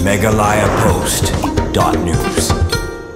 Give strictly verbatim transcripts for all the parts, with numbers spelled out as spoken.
Meghalaya Post dot news.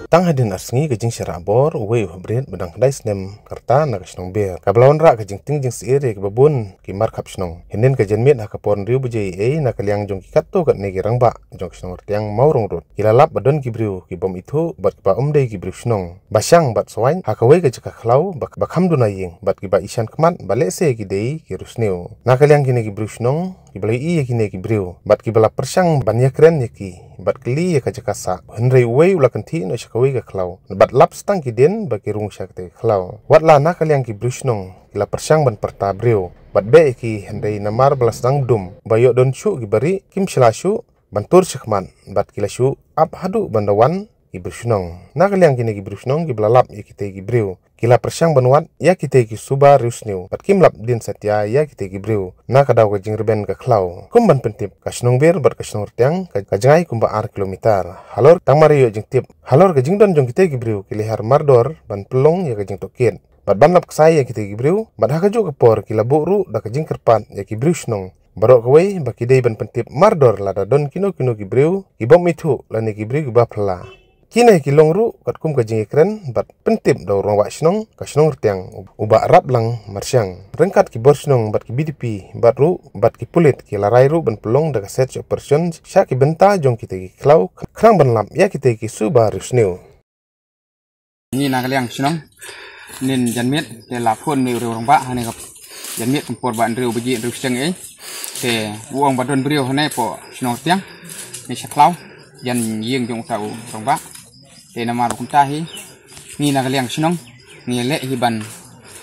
Tang hadien ar sngi ka jingshah bor uwei u hapdeng ba dang khyndai snem ka rta na ka shnong Ber, kaba la wanrah ka jingtieng jingsier ïa kiba bun ki markhap shnong. Hynnin ka janmiet ha ka por hynriew baje eiei, na ka liang jong ki katto katne ki rangbah jong ka shnong Rtiang Mawrong Road, ki la lap ba don ki briew ki bym ithuh bad kiba ym dei ki briew shnong, ba shang bad sawaiñ ha kawei ka jaka khlaw ba, ba kham duna ïing, bad kiba ishan khmat ba lehse ki dei ki riewsniew. Na ka liang kine ki briew shnong, kiba la ïohi ïa kine ki briew bad kiba la pyrshang ban ïakren ïa ki bad kylli ïa ka jaka sah, hynrei uwei u la kynthih noh sha kawei ka khlaw bad lap sa tang ki dien ba ki rung sha katei ka khlaw. Wat la na ka liang ki briew shnong ki la pyrshang ban pyrta briew bad beh ïa ki, hynrei namar ba la sdang bdum ba ïoh don shuh kiba rieh, kim shla shuh ban tur shakhmat bad ki la shu ap haduh ban da wan ki briew shnong. Na ka liang kine ki briew shnong, kiba la lap ïa kitei ki briew, ki la pyrshang ban wad ïa kitei ki suba riewsniew bad kim lap dien satia ïa kitei ki briew. Na ka daw ka jingrben ka khlaw, kum ban pyntip, ka shnong Ber bad ka shnong Rtiang ka, ka jngai kumba ar kilometer. Halor, tang mar ïoh jingtip halor ka jingdon jong kitei ki briew, ki la hiar mardor ban pynlong ïa ka jingtohkit bad ban lap ksai ïa kitei ki briew, bad ha kajuh ka por ki la buh ruh da ka jingkyrpad ïa ki briew shnong baroh kawei ba ki dei ban pyntip mardor lada don kino kino ki briew ki bym ithuh lane ki briew kiba phylla. Kine ki long ruh katkum ka jingïakren bad pyntip da u rangbah shnong ka shnong Rtiang, u Bah Raplang Marshang. Ryngkat ki bor shnong bad ki B D P bad ruh bad ki pulit, ki la rai ruh ban pynlong da ka search operation sha ki bynta jong kitei ki khlaw, khnang ban lap ïa kitei ki suba riewsniew. Ngi na ka liang shnong, hynnin janmiet te la phone ïa u rangbah hangne ka janmiet kum por ba hynriew baje, hynriew shiteng ei. Te u ong ba don briew hangne hapoh shnong Rtiang, ne sha khlaw jan ïing jong uta u rangbah. Te namar ba kumta hi, ngi na ka liang shnong ngi leh hi ban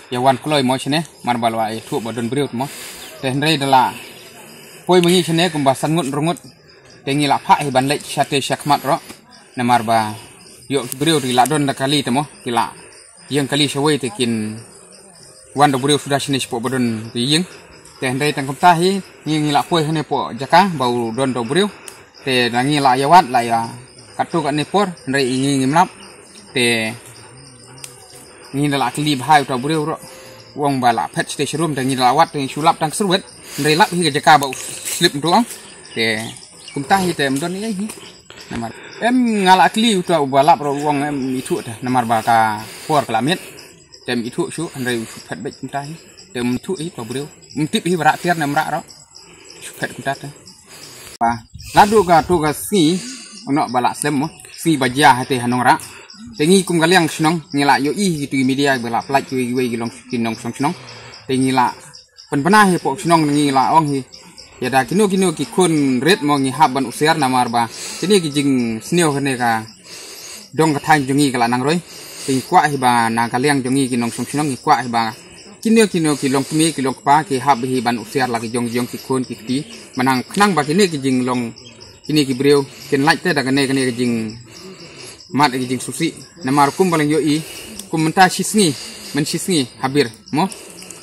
ïa wan kloi mo shane, namar ba la ïathuh ba don briew mo. Te hynrei da la poi ma ngi shane kumba san ngut hynriew ngut, te ngi la phah hi ban leit shatei shakhmat ruh, namar ba ïoh ki briew te ki la don da kali te mo, ki la ïeng kali shawei, te kin wan da u briew suda shane shapoh ba don ki ïing. Te hynrei tang kumta hi, ngi, ngi la poi hangne hapoh jaka ba u don da u briew. Te da ngi la ïa wad la ïa katto katne por, hynrei ngi ngim lap. Te ngi da la kylli bha ïa uta u briew ruh, u ong ba la phet shatei sharum, te ngi da la wad te ngi shu lap tang ka syrwet, hynrei lap hi ka jaka ba u slip, ntu ong. Te kumta hi te ym don ei ei hi. Namar em, nga la kylli uta uba lap ruh, u ong em ithuh te, namar ba ka por ka la miet. Te ym ithuh shuh, hynrei u shu phet beit kumta hi. Te ym ithuh hi uta u briew, ym tip hi ba rah tiar ne ym rah ruh. Shu phet kumta te. Ba naduh kato ka sngi, u noh ba la slem mo, sngi ba jia hatei ha Nongrah. Te ngi kum ka liang shnong ngi la ïohi hi kitu ki media ba la pyllait kiwei kiwei ki long, ki nongshong shnong. Te ngi la pynbna hi hapoh shnong, ngi la ong hi, ïada kino kino ki khun rit mo, ngi hap ban usiar, namar ba kine ki jingsniew kane ka dong ka thaiñ jong ngi ka la nang roi. Te ngi kwah hi ba na ka liang jong ngi ki nongshong shnong, ngi kwah hi ba kino kino ki longkmie ki longkpa ki hap hi ban usiar la ki jong ki jong ki khun ki kti, ba nang khnang ba kine ki jinglong, kine ki briew kin lait te da kane kane ki jingmad, ki jingsngewsih. Namar kum ba la ïohi, kum mynta shisngi, mynshisngi ha Bir mo,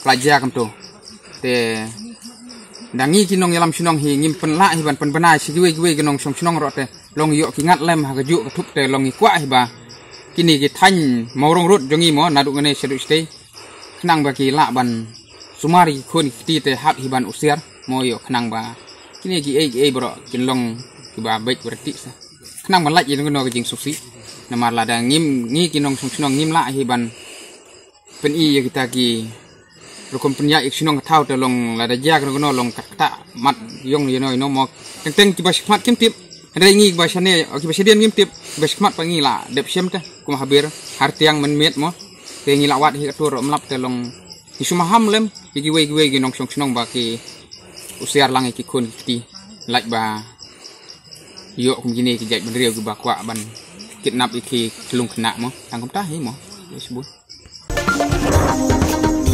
ka la jia kumto. Te da ngi ki nongïalam shnong hi ngim pynlah hi ban pynbna sha kiwei kiwei ki nongshong shnong ruh, te long ïoh ki ngat lem ha kajuh ka thup, te long ngi kwah hi ba kine ki thaiñ Mawrong Road jong ngi mo, naduh kane shaduh shatei, khnang ba ki lah ban sumar ïa ki khun ki kti, te hap hi ban usiar mo, ïoh khnang ba kine kiei kiei baroh kin long kiba beit ba ryntih sa, khnang ban lait ïa kano kano ka jingsngewsih. Namar lada ngim, ngi ki nongshong shnong ngim lah hi ban pyni ïa kita ki rukom pynïaid ïa ka shnong ka thaw, te long lada jia kano kano long kat kata mat ïong ïa no ïa no mo. Teng teng kiba shakhmat kim tip, hynrei ngi kiba shane, kiba shadien ngim tip, kiba shakhmat pat ngi la dep shem te, kum ha Bir, ha Rtiang mynmiet mo. Te ngi la wad hi kato ruh ym lap, te long ngi shu maham lem ïa kiwei kiwei ki nongshong shnong ba ki usiar lang ïa ki khun ki kti, lait ba ïoh kum kine ki jait bynriew kiba kwah ban kidnap ïa ki khyllung khynnah mo. Tang kumta hi mo. Ïa shibun.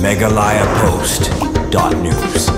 Meghalaya Post dot news.